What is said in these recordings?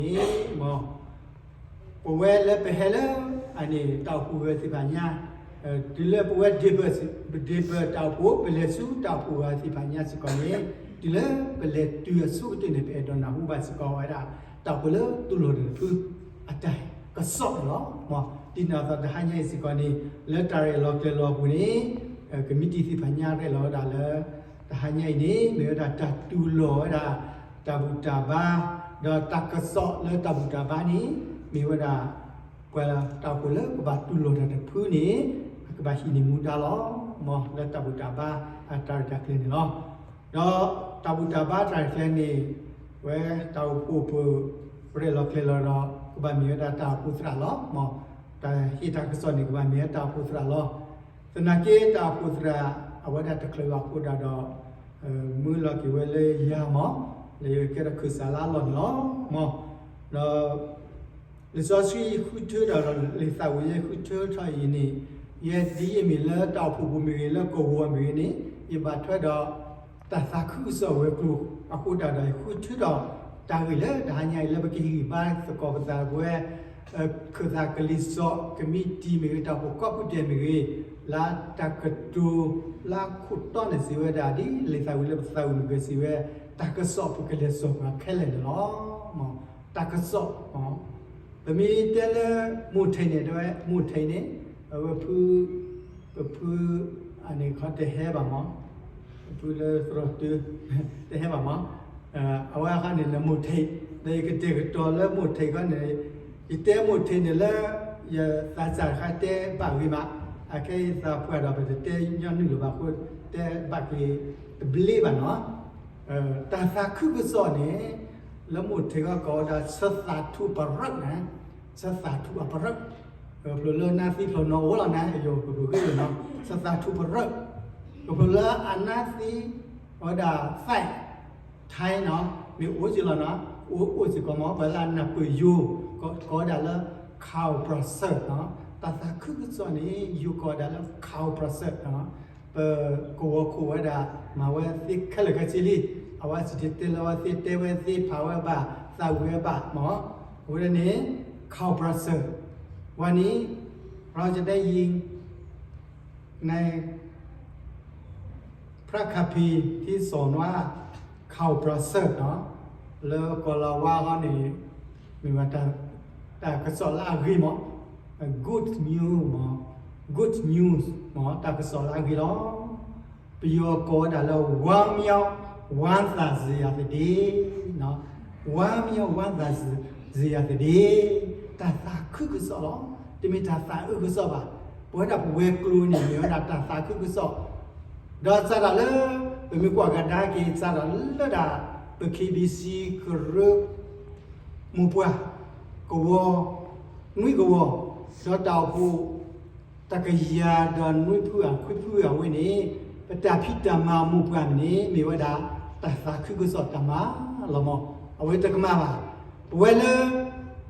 န့ၣ် ပဝဲလၢပဟဲလၢ အန့ၣ် တၢ်အိၣ်ဖှိၣ်ဂၢၤသ့ၣ်တဖၣ်ညါ, တုၤလၢပဝဲဒ့ဘၢၣ် ဒ့ဘၢၣ်တၢ်အိၣ်ဖှိၣ် ပလဲၤဆူတၢ်အိၣ်ဖှိၣ်ဂၢၤသ့ၣ်တဖၣ်ညါစ့ၢ်ကီးန့ၣ်, တုၤလၢပလဲၤတုၤအဆိကတၢၢ်န့ၣ် ပအဲၣ်ဒိးနၢ်ဟူဘၣ်စ့ၢ်ကီးဝဲဒၣ် တၢ်အိၣ်ဖှိၣ်လၢတူၢ်လိာ်တဖု အတၢ်ကစီၣ်န့ၣ်လီၤ. ဒ်န့ၣ်အသိးတဟါညါအံၤစ့ၢ်ကီးန့ၣ် လၢတၢ်ရဲၣ်လီၤကျဲၤလီၤအပူၤန့ၣ် ကမံးတံာ်သ့ၣ်တဖၣ်ညါရဲၣ်လီၤဝဲဒၣ်လၢ တဟါညါအံၤန့ၣ် မ့ၢ်ဝဲဒၣ်တၢ်တူၢ်လိာ်ဝဲဒၣ် တၢ်ဘူၣ်တၢ်ဘါ ဒီးတၢ်ကစီၣ်လၢတၢ်ဘူၣ်တၢ်ဘါန့ၣ် မ့ၢ်ဝဲဒၣ် ပှၤတၢ်အိၣ်ဖှိၣ်လၢကဘၣ်တူၢ်လိာ်တၢ်တဖုန့ၣ် အကဘၣ်ဟံးန့ၢ်မူဒါလီၤ. မ်လၢတၢ်ဘူၣ်တၢ်ဘါအတၢ်ရဲၣ်တၢ်ကျဲၤန့ၣ်လီၤ. ဒီးတၢ်ဘူၣ်တၢ်ဘါတၢ်ရဲၣ်ကျဲၤန့ၣ် ဝဲတၢ်အိၣ်ဖှိၣ်ပ ရဲၣ်လီၤကျဲၤလီၤဒီး ကဘၣ်မ့ၢ်ဝဲဒၣ်တၢ်အိၣ်ဖှိၣ်သရၣ်လီၤ. မ်တၢ်ဟ့ၣ်တၢ်ကစီၣ်န့ၣ် ကဘၣ်မ့ၢ်ဝဲတၢ်အိၣ်ဖှိၣ်သရၣ်လီၤ. သနာ်က့တၢ်အိၣ်ဖှိၣ်သရၣ် အဝဲဒၣ်တချုးဘၣ်အဃိဒၣ်ဒီး မၢလီၤက့ၤဝဲလၢယၤမး လၢယကဲထီၣ်ခၢၣ်စးလၢအလီၢ်န့ၣ်လီၤ. မ်ဒီး လံာ်စီဆှံဃုထၢဒီး လံာ်သးဝံၣ်ယဲဃုထၢထီၣ်အံၤန့ၣ် ယဲဒ်အမ့ၢ်လၢတၢ်အိၣ်ဖှိၣ်ပူၤမ့ၢ်ဂ့ၤ လၢကဝီၤမ့ၢ်ဂ့ၤန့ၣ် ယဘၣ်ထွဲဒီး တၢ်သးခုကစီၣ်ဝဲၤကျိၤအဃိဒၣ်ဒီး ယဃုထၢဒီး တၢ်ဂ့ၢ်လၢတဟါညါအံၤလၢပကဟ့ၣ်ဂံၢ်ဘါသကိးပသးပဝဲ ခၢၣ်သးကလံၤစိး ကမံးတံာ်မ့ၢ်ဂ့ၤ တၢ်အိၣ်ဖှိၣ်ကိးပူၤဒဲးမ့ၢ်ဂ့ၤ လၢတၢ်ကတိၤလၢအခိၣ်တီန့ၣ်စံးဝဲဒၣ် ဒ်လံာ်သးဝံၣ်လၢပသးဝံၣ်မ့ၢ်ဂ့ၤစံးဝဲ တၢ်ကစီၣ်ပကလဲၤစိာ်ပှၤခဲလၢာ်န့ၣ်လီၤ. တၢ်ကစီၣ် ပမ့ၢ်တဲလၢ မိၢ်ထံးန့ၣ် တဲဝဲ မိၢ်ထံးန့ၣ် အဝဲဖု ပဖု အန့ၣ်ခီတဟဲဘၣ်မး ပဖုလၢသရီတု တဟဲဘၣ်မး အဝဲအခါန့ၣ်လၢမိၢ်ထံး ဒီးယကတဲာ်ကတီၤလၢမိၢ်ထံးခီန့ၣ် ယတဲမိၢ်ထံးန့ၣ်လၢ ယသးစၢ်တခါတဲဘၣ်ဂ့ၤမး အခဲအံၤသးပှၢ်ဒီးပတတဲညီနုၢ်လၢၤဘၣ်အဃိ တဲဘၣ်က့ၤတဘျ့ဘၣ်နီၤ တၢ်သးခုကစီၣ်န့ၣ် လၢမိၢ်ထံးခီကိးဝဲဒၣ် ဆၢသးထူပရၢၣ်န့ၣ် ဆၢသးထူအပရၢၣ် ကဖျိလၢနါသံဖျိးနီၢ်အိၣ်လီၤန့ၣ် ယိၤကပူၤဂ့ၢ်လီၤနီၤ ဆၢသးထူပရၢၣ် ကဖျိလၢအနါသံ အဝဲဒၣ် သဲး ထဲနီၤ မ့ၢ်အိၣ်စ့ၢ်လီၤနီၤ အိၣ်အိၣ်စ့ၢ်ကီးမး ပှၤလၢအနၢ်ပၢၢ်ယိၤ ကိးဝဲဒၣ်လၢ ခးပရၢၣ်စၢၣ်နီၤ တၢ်သးခုကစီၣ်န့ၣ် ယိၤကိးဝဲဒၣ်လၢ ခးပရၢၣ်စၢၣ်နီၤ ပကဝီၤခိၣ်ဝဲဒၣ် မၤဝဲသ့ခဲလၢာ်ခဲဆ့လံ အဝဲစံၣ်တဲၤတဲလီၤဝဲသ့ တဲဝဲသ့ ဖးဝဲဘၣ် သးဝံၣ်ဝဲဘၣ်မး အဝဲဒၣ်န့ၣ် ခးပရၢၣ်စၢၣ် ဝဲန့ၣ် เราจะได้ยิน ใน พระคัมภีร์ที่สอนว่า ข่าวประเสริฐ နီၤ လၢကီၢ်လၤဝါဟီန့ၣ် မ့ၢ်ဝဲ တၢ်ကစီၣ်လၢအဂ့ၤမး good news မး good news မး တၢ်ကစီၣ်လၢအဂ့ၤလီၤ. ပယီၤကိးဝဲဒၣ်လၢ ဝမ်းမြောက်ဝမ်းသာစရာသတင်း နီၤ ဝမ်းမြောက်ဝမ်းသာစရာသတင်း တၢ်သးခုကစီၣ်လီၤ. တမ့ၢ်တၢ်သးအုးကစီၣ်ဘၣ်. ပဝဲဒၣ်ပဝဲၤကျိၤန့ၣ် မ့ၢ်ဝဲဒၣ်တၢ်သးခုကစီၣ် ဒီးစးထီၣ်လၢ ပမ့ၢ်ကွၢ်ကဒါက့ၤ စးထီၣ်လၢဒၣ် ပ KBC ကရၢ မိၢ်ပှၢ် ကဝီၤ နွံကဝီၤ ဒီးတၢ်အိၣ်ဖှိၣ် တကယၤဒီးနွံဖုအခွံဖုအဝဲန့ၣ် ပတၢ်ဖံးတၢ်မၤမိၢ်ပှၢ်န့ၣ် မ့ၢ်ဝဲဒၣ် တၢ်သးခုကစီၣ်တၢ်မၤလီၤမး. အဝဲတကမၣ်ဘၣ်. ပဝဲလၢ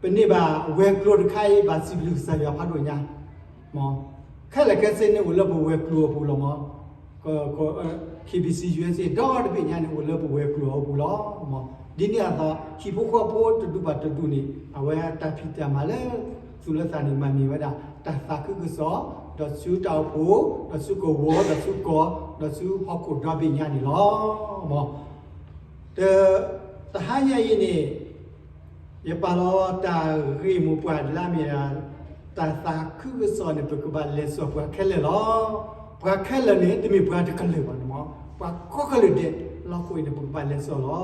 ပန့ၢ်ဘၣ်ဝဲၤကျိၤတခါအံၤ ဘၣ်စံးဘျုးကစၢ်ယွၤဖးဒိၣ်ညါ မး ခဲလၢာ်ခဲဆ့န့ၣ်အိၣ်လၢပဝဲၤကျိၤအပူၤလီၤမး. KBC USA ဒီတဘ့ၣ်ညါန့ၣ် အိၣ်လၢပဝဲၤကျိၤအပူၤလီၤမး. ဒ်န့ၣ်အသိး ဟံၣ်ဖိဃီဖိတဒူၣ်ဘၣ်တဒူၣ်န့ၣ် အဝဲတၢ်ဖံးတၢ်မၤလၢ သူၣ်လၢသးန့ၣ် မၤန့ၢ်ဝဲဒၣ် တၢ်သးခုကစီၣ် ဒီးဆူတၢ်အိၣ်ဖှိၣ် ဒီးဆူကဝီၤ ဒီးဆူကီၢ် ဒီးဆူဟီၣ်ခိၣ်ဒီဘ့ၣ်ညါန့ၣ်လီၤမး. တ တဟါညါအံၤန့ၣ် ယပာ်လီၤတၢ်ဂ့ၢ်မိၢ်ပှၢ်လၢအမ့ၢ်ဒၣ် တၢ်သးခုကစီၣ်န့ၣ် ပကဘၣ်လဲၤစိာ်ပှၤခဲလၢာ်လီၤ. ပှၤခဲလၢာ်န့ၣ် တမ့ၢ်ပှၤတကလုာ်ဘၣ်န့ၣ်မး, ပှၤကိးကလုာ်ဒဲး လီၢ်ခိၣ်အံၤန့ၣ် ပကဘၣ်လဲၤစိာ်လီ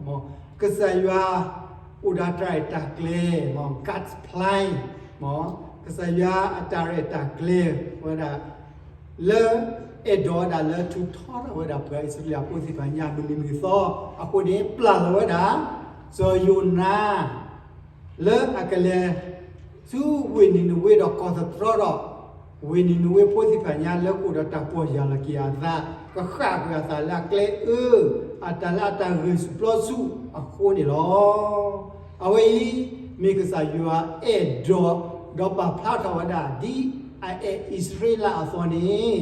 ၤ. မ်ကစၢ်ယွၤ အိၣ်ဒီးတၢ်ရဲၣ်တၢ်ကျဲၤ မ် God's plan မ် ကစၢ်ယွၤအတၢ်ရဲၣ်တၢ်ကျဲၤဝဲဒၣ် လၢ အဲၣ်ဒိးဝဲဒၣ်လၢထုးထီထီၣ်ဝဲဒၣ်ပှၤအံၣ်စရ့လးဖိသ့ၣ်တဖၣ်ညါ မုၢ်နံၤမုၢ်သီအဃိန့ၣ် ပျၢ်လီၤဝဲဒၣ် စီၤယိၤနါ လၢအကလဲၤဆူဝ့ၢ်နံၤနဝ့ဒီးကိးသတြီဒီး ဝ့ၢ်နံၤနဝ့ဖိသ့ၣ်တဖၣ်ညါလၢကအိၣ်ဒီးတၢ်ပီၢ်ယၢ်လီၤက့ၤအသး ကဃၣ်ကွံာ်အသးလၢအကျဲအၢ အတၢ်လၢအတၢ်ဂံၢ်ဆူၣ်ပျီဆူၣ်အဃိန့ၣ်လီၤ. အဝဲအံၤ မ့ၢ်ကစၢ်ယွၤအဲၣ်ဒိး ဒီးပာ်ဖျါထီၣ်ဝဲဒၣ် ဒ်အအဲၣ်အံၣ်စရ့လးအသိးန့ၣ်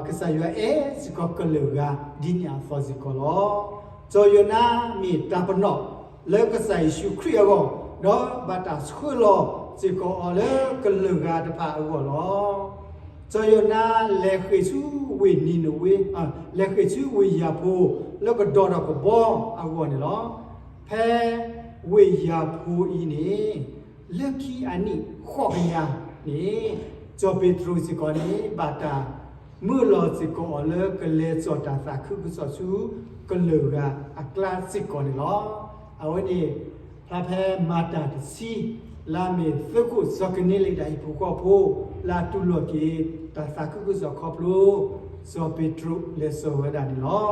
ကစၢ်ယွၤအဲၣ်စ့ၢ်ကီးကလုာ်ဂၤ ဒ်န့ၣ်အသိးစ့ၢ်ကီးလီၤ. စီၤယိၤနါမ့ၢ်တၢ်ပနီၣ် လၢကစၢ်ယ့ၣ်ၡူးခရံာ်အဂီၢ်, ဒီးဘၣ်တၢ်ဆှၢလီၤစ့ၢ်ကီးအီၤလၢကလုာ်ဂၤတဖၣ်အဂီၢ်လီၤ. စီၤယိၤနါလဲၤဃ့ၢ်ဆူဝ့ၢ်နံၤနဝ့, လဲၤဃ့ၢ်ဆူဝ့ၢ်ယၤဖိလၢကဒီးဒီးကဘီအဂီၢ်န့ၣ်လီၤ. ဖဲဝ့ၢ်ယၤဖိအံၤန့ၣ် လၢခံအနံၣ်ဃိးကယၤန့ၣ် စီၤပ့းတရူးစ့ၢ်ကီးန့ၣ် ဘၣ်တၢ်မၢလီၤစ့ၢ်ကီးအီၤလၢကလဲၤစိာ်တၢ်သးခုကစီၣ်ဆူကလုာ်ဂၤအကျါစ့ၢ်ကီးန့ၣ်လီၤ. အဝဲန့ၣ် ဖျါဖဲမၤတၢ်တဆံ လါမ့ၤသၢခိၣ် စီၤကန့လ့းတၢ်ဟံၣ်ဖိဃီဖိ လၢအတူၢ်လိာ်က့ၤတၢ်သးခုကစီၣ်ခီဖျိ စီၤပ့းတရူးလဲၤစိာ်ဝဲဒၣ်န့ၣ်လီၤ.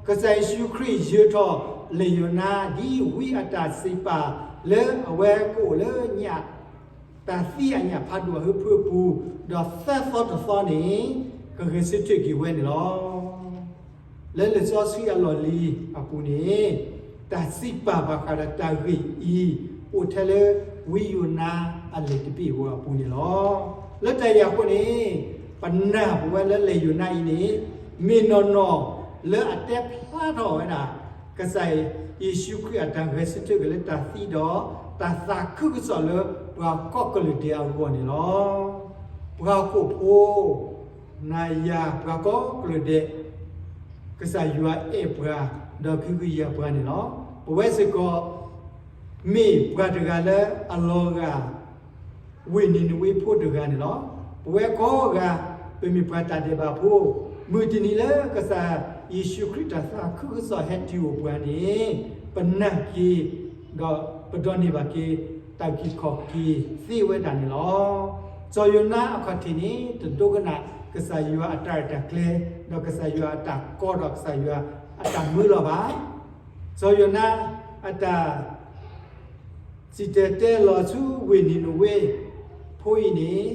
ကစၢ်ယ့ၣ်ၡူးခရံာ်ယၢၤထီၣ်လ့ၣ်ယိၤနါ ဒ်ဝံအတၢ်စံးပာ်လၢအဝဲကအိၣ်လၢညၣ် တၢ်သံအညၣ်ဖးဒိၣ်အဟၢဖၢပူၤ, ဒီးသၢသီတသီန့ၣ် ကဂဲၤဆၢထၢၣ်က့ၤဝဲန့ၣ်လီၤ. လၢလံာ်စီဆှံအလီၢ်လံၤအပူၤန့ၣ် တၢ်စံးပာ်ဘၣ်ဃးဒီးတၢ်ဂ့ၢ်အံၤ အိၣ်ထဲလၢဝံယိၤနါအလံာ်တဘ့ၣ်အပူၤန့ၣ်လီၤ. လၢတၢ်အံၤအဃိန့ၣ် ပနၢ်ပဝဲလၢလ့ၣ်ယိၤနါအံၤန့ၣ် မ့ၢ်နီၢ်နီၢ်လၢအတဲဖျါထီၣ်ဝဲဒၣ် ကစၢ်ယ့ၣ်ၡူးခရံာ်အတၢ်ဂဲၤဆၢထၢၣ်က့ၤလၢတၢ်သံဒီး တၢ်သးခုကစီၣ်လၢပှၤကိးကလုာ်ဒဲးအဂီၢ်န့ၣ်လီၤ. ပှၤဟီၣ်ခိၣ်ဖိ နၤယၤပှၤကိးကလုာ်ဒဲး ကစၢ်ယွၤအဲၣ်ပှၤ ဒီးကဟုကယာ်ပှၤန့ၣ်လီၤ. ပဝဲစ့ၢ်ကီး မ့ၢ်ပှၤတဂၤလၢအလီၤဂာ် ဝ့ၢ်နံၤနဝ့ဖိတဂၤန့ၣ်လီၤ. ပဝဲကိးဂၤ ပမ့ၢ်ပှၤတၢ်ဒဲးဘးဖိ, မုၢ်တနံၤလၢကစၢ်ယ့ၣ်ၡူးခရံာ်တၢ်သးခုကစီၣ်ဟဲတုၤအိၣ်ပှၤန့ၣ် ပနၢ်က့ၤ ဒီးပဒိးန့ၢ်ဘၣ်က့ၤ တၢ်အုၣ်က့ၤခီၣ်က့ၤသ့ဝဲဒၣ်န့ၣ်လီၤ. စီၤယိၤနါအခီၣ်ထံးန့ၣ် တဒိကနၣ်ကစၢ်ယွၤအတၢ်ရဲၣ်တၢ်ကျဲၤ, ဒီးကစၢ်ယွၤအတၢ်ကိးဒီးကစၢ်ယွၤအတၢ်မၢလီၤဘၣ်. စီၤယိၤနါအတၢ်စံၣ်တဲၤတဲလီၤဆူဝ့ၢ်နံၤနဝ့ဖိအံၤန့ၣ်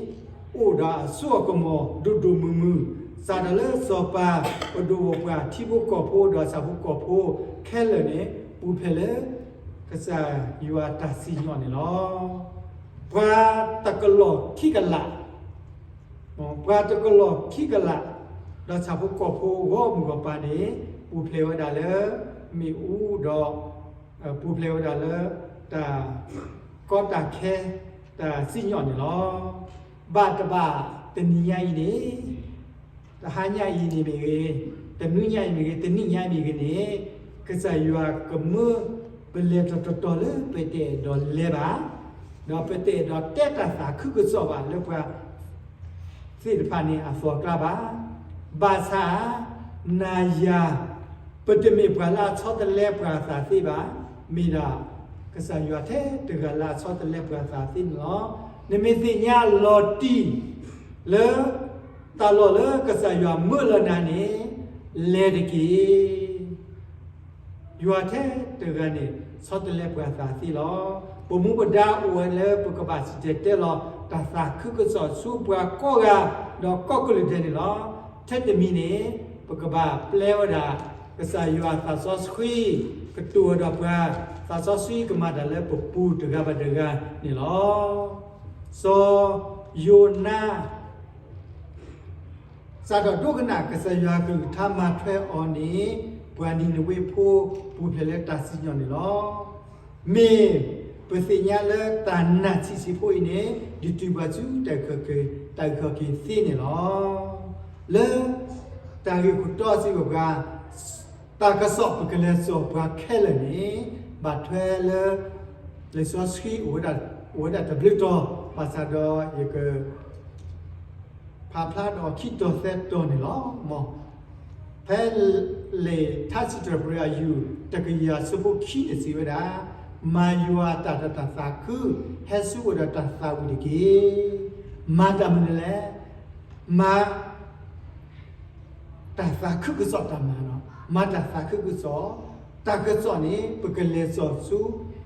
အိၣ်ဒီးအစိအကမီၤဒိၣ်ဒိၣ်မုၢ်မုၢ်, စးထီၣ်လၢစီၤပၤ ပဒိၣ်ပပှၢ် ထံဖိကီၢ်ဖိ ဒီးဆၣ်ဖိကီၢ်ဖိခဲလၢာ်န့ၣ် ပူၤဖျဲးလၢကစၢ်ယွၤအတၢ်စံၣ်ညီၣ်န့ၣ်လီၤ. ပှၤတကလီၢ်ခံကလး ပှၤတကလီၢ်ခံကလး ဒီးဆၣ်ဖိကီၢ်ဖိဂီၢ်မုၢ်ဂီၢ်ပၤန့ၣ် ပူၤဖျဲးဝဲဒၣ်လၢမ့ၣ်အူဒီး ပူၤဖျဲးဝဲဒၣ်လၢ တၢ်ကီတၢ်ခဲ တၢ်စံၣ်ညီၣ်န့ၣ်လီၤ. ဘၣ်တဘၣ်တနံၤညါအံၤန့ၣ် တဟါညါအံၤန့ၣ်မ့ၢ်ဂ့ၤ, တနွံညါအံၤမ့ၢ်ဂ့ၤ, တနံၣ်ညါအံၤမ့ၢ်ဂ့ၤန့ၣ် ကစၢ်ယွၤကမၢပလဲၤတတီၤတီၤလၢပတအဲၣ်ဒိးလဲၤဘၣ်, ဒီးပတအဲၣ်ဒိးတဲတၢ်သးခုကစီၣ်ဘၣ်လၢပှၤ သ့ၣ်တဖၣ်န့ၣ်အသီၣ်ကျါဘၣ်. ဘၣ်ဆၣ် နၤယၤ ပတမ့ၢ်ပှၤလၢအဆီတလဲပှၤအသးသ့ဘၣ်, မ့ၢ်ဒၣ်ကစၢ်ယွၤထဲတဂၤလၢအဆီတလဲပှၤအသးသ့န့ၣ်လီၤ. နမ့ၢ်သ့ၣ်ညါလီၤတံၢ်လၢ တၢ်လီၢ်လၢကစၢ်ယွၤမၢလီၤနၤန့ၣ် လဲၤတက့ၢ်. ယွၤထဲတဂၤန့ၣ် ဆီတလဲပှၤအသးသ့လီၤ. ပမူပဒါအိၣ်ဝဲလၢပကဘၣ်စံၣ်တဲၤတဲလီၤ တၢ်သးခုကစီၣ်ဆူပှၤကိးဂၤ ဒီးကိးကလုာ်ဒဲးန့ၣ်လီၤ. ထဲတမံၤန့ၣ် ပကဘၣ်ပျဲဝဲဒၣ် ကစၢ်ယွၤသးစီဆှံ ကတိၤဝဲဒီးပှၤ သးစီဆှံကမၤတၢ်လၢပပူၤတဂၤဘၣ်တဂၤန့ၣ်လီၤ. စီၤယိၤနါ စးထီၣ်ဒိကနၣ်ကစၢ်ယွၤကလုၢ်ကထါမၤထွဲအီၤန့ၣ် ပှၤနံၤနဝ့ဖိပူၤဖျဲးလၢတၢ်စံၣ်ညီၣ်န့ၣ်လီၤ. မ့ၢ်ပသ့ၣ်ညါလၢတၢ်နာ်ဆံးဆံးဖိအံၤန့ၣ် ဒုးတုၤပှၤဆူတၢ်အုၣ်က့ၤခီၣ်က့ၤသ့န့ၣ်လီၤ. လၢတၢ်ဂ့ၢ်ခိၣ်တီစံးဘၣ်ပှၤ တၢ်ကစီၣ်ပကလဲၤစိာ်ပှၤခဲလၢာ်န့ၣ် ဘၣ်ထွဲလၢ လံာ်စီဆှံအိၣ်ဝဲဒၣ်တဘျုးတီၤ ဘၣ်ဆၣ်ဒီးယက ဖးဖျါဒီးခံတီၤသၢတီၤန့ၣ်လီၤ. ဖဲလံာ်ထါစံးထီၣ်ပတြၢၤအယူၢ် တကယၤဆၢဖိခံန့ၣ်စံးဝဲဒၣ်, မၤယွၤအတၢ်ဒီးတၢ်သးခု ဟဲဆူအအိၣ်ဒီးတၢ်သးဝံၣ်တက့ၢ်. မၤတၢ်မနုၤလဲၣ်. မၤ တၢ်သးခုကစီၣ်တၢ်မၤလီၤ. မၤတၢ်သးခုကစီၣ်, တၢ်ကစီၣ်န့ၣ် ပကလဲၤစိာ်ဆူ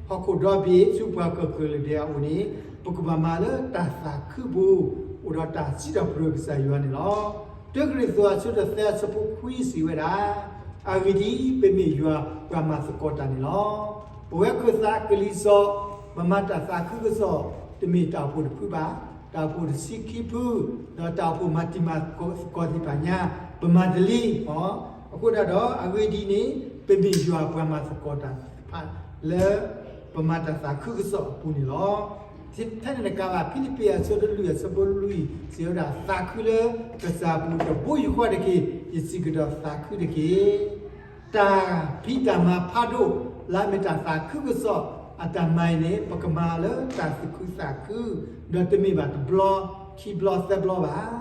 ဟီၣ်ခိၣ်ဒီဘ့ၣ် ဆူပှၤကီၢ်ကလုာ်ဒဲးအအိၣ်န့ၣ် ပကဘၣ်မၤလၢတၢ်သးခုပူၤ အိၣ်ဒီးတၢ်စံးထီၣ်ပတြၢၤကစၢ်ယွၤန့ၣ်လီၤ. တၢကရံၣ်သူးအဆၢဒိၣ်သၢအဆၢဖိခွံစံးဝဲဒၣ်, အဂ့ၢ်ဒ်အံၤ, ပမ့ၢ်ယွၤပှၤမၤသကိးတၢ်န့ၣ်လီၤ. ပဝဲခၢၣ်သးကလံၤစိး ပမၤတၢ်သးခုကစီၣ် တမ့ၢ်တၢ်အိၣ်ဖှိၣ်တဖုဘၣ်, တၢ်အိၣ်ဖှိၣ်တဆံခံဖု, ဒီးတၢ်အိၣ်ဖှိၣ်မၤတံၤမၤသကိးသ့ၣ်တဖၣ်ညါ ပမၤတလံ. အဃိဒၣ်ဒီး အဂ့ၢ်ဒ်အံၤန့ၣ် ပမ့ၢ်ယွၤပှၤမၤသကိးတၢ်တဖၣ် လၢပမၤတၢ်သးခုကစီၣ်အပူၤန့ၣ်လီၤ. ထဲန့ၣ်တကးဘၣ် ဖံလံးပံးအဆၢဒိၣ်လွံၢ်အဆၢဖိလွံၢ် စံးဝဲဒၣ် သးခုလၢကစၢ်အပူၤတဘိယူၢ်ဃီတက့ၢ်, ယစံးကဒီးသးခုတက့ၢ်. တၢ်ဖံးတၢ်မၤဖးဒိၣ်လၢအမ့ၢ်တၢ်သးခုကစီၣ်အတၢ်မၤအံၤန့ၣ် ပကမၤလၢတၢ်သူၣ်ခုသးခု, ဒီးတမ့ၢ်ဘၣ်တဘျီ, ခံဘျီ, သၢဘျီဘၣ်.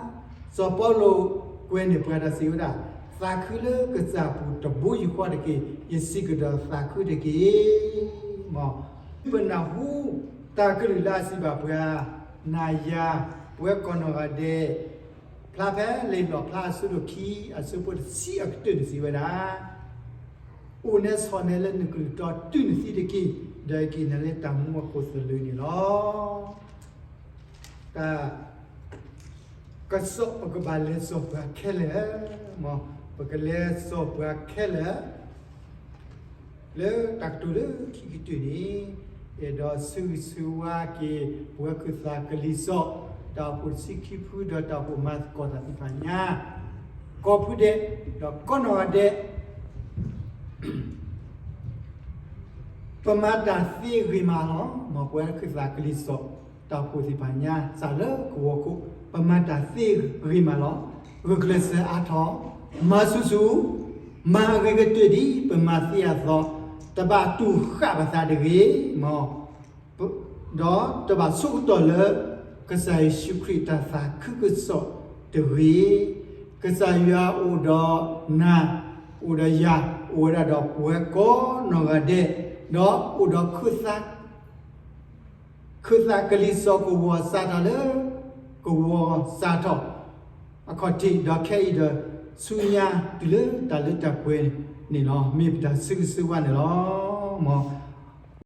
စီၤပီလူးကွဲးန့ၢ်ပှၤဒီးစံးဝဲဒၣ်, သးခုလၢကစၢ်အပူၤတဘိယူၢ်ဃီတက့ၢ်, ယစံးကဒီးသးခုတက့ၢ်. မ်ပနၢ်ဟူတၢ်ကလုၢ်လၢအစံးဘၣ်ပှၤ, နၤယၤ, ပဝဲကိးနီၢ်ဂၤဒဲး, ဖျါဖဲလံာ်လီၣ်ဖျါအဆၢဒိၣ်ခံ အဆၢဖိတဆံအကတၢၢ်န့ၣ်စံးဝဲဒၣ်, အိၣ်နဲဆိးနဲလၢနကလုၢ်တီတုၤနသံတက့ၢ်, ဒီးယကဟ့ၣ်နၤလၢတၢ်မူအခိၣ်သလုးန့ၣ်လီၤ. တၢ်ကစီၣ်ပကဘၣ်လဲၤစိာ်ပှၤခဲလၢာ်, မ်ပကလဲၤစိာ်ပှၤခဲလၢာ် လၢတၢ်ကတိၤလၢခံကတၢၢ်န့ၣ်, အဲၣ်ဒိးဆၢဂ့ၤဆၢဝါက့ၤ ပဝဲခၢၣ်သးကလံၤစိး, တၢ်အိၣ်ဖှိၣ်တဆံခံဖု ဒီးတၢ်အိၣ်ဖှိၣ်မၤသကိးတၢ်သ့ၣ်တဖၣ်ညါ, ကိးဖုဒဲး, ဒီးကိးနီၢ်ဂၤဒဲး ပမၤတၢ်သ့ဂ့ၤမးလီၤ. မ်ပဝဲခၢၣ်သးကလံၤစိး တၢ်အိၣ်ဖှိၣ်သ့ၣ်တဖၣ်ညါ စးလၢကဝီၤခိၣ် ပမၤတၢ်သ့ဂ့ၤမးလီၤ. ဂုာ်ကျဲးစၢးအါထီၣ်, မၤဆူၣ်ဆူၣ်, မၤအဂ့ၤကတၢၢ်ဒ်ပမၤသ့အသိး, တဘၣ်တူၢ်ဃာ်ပသးတဂ့ၤ, မ် ဒီးတဘၣ်ဆိကတီၢ်လၢ ကစၢ်ယ့ၣ်ၡူးခရံာ်တၢ်သးခုကစီၣ်တဂ့ၤ. ကစၢ်ယွၤအိၣ်ဒီးနၤ, အိၣ်ဒီးယၤ, အိၣ်ဝဲဒၣ်ဒီးပဝဲကိးနီၢ်ဂၤဒဲး, ဒီးအိၣ်ဒီး ခၢၣ်သးကလံၤစိးကဝီၤစးထီၣ်လၢကဝီၤစးထီၣ်အခီၣ်ထံး, ဒီးခဲအံၤဒီးဆူညါတုၤလၢတၢ်လၢတၢ်ပှဲၤန့ၣ်လီၤ. မ့ၢ်ပတၢ်ဆၢဂ့ၤဆၢဝါန့ၣ်လီၤ. မ်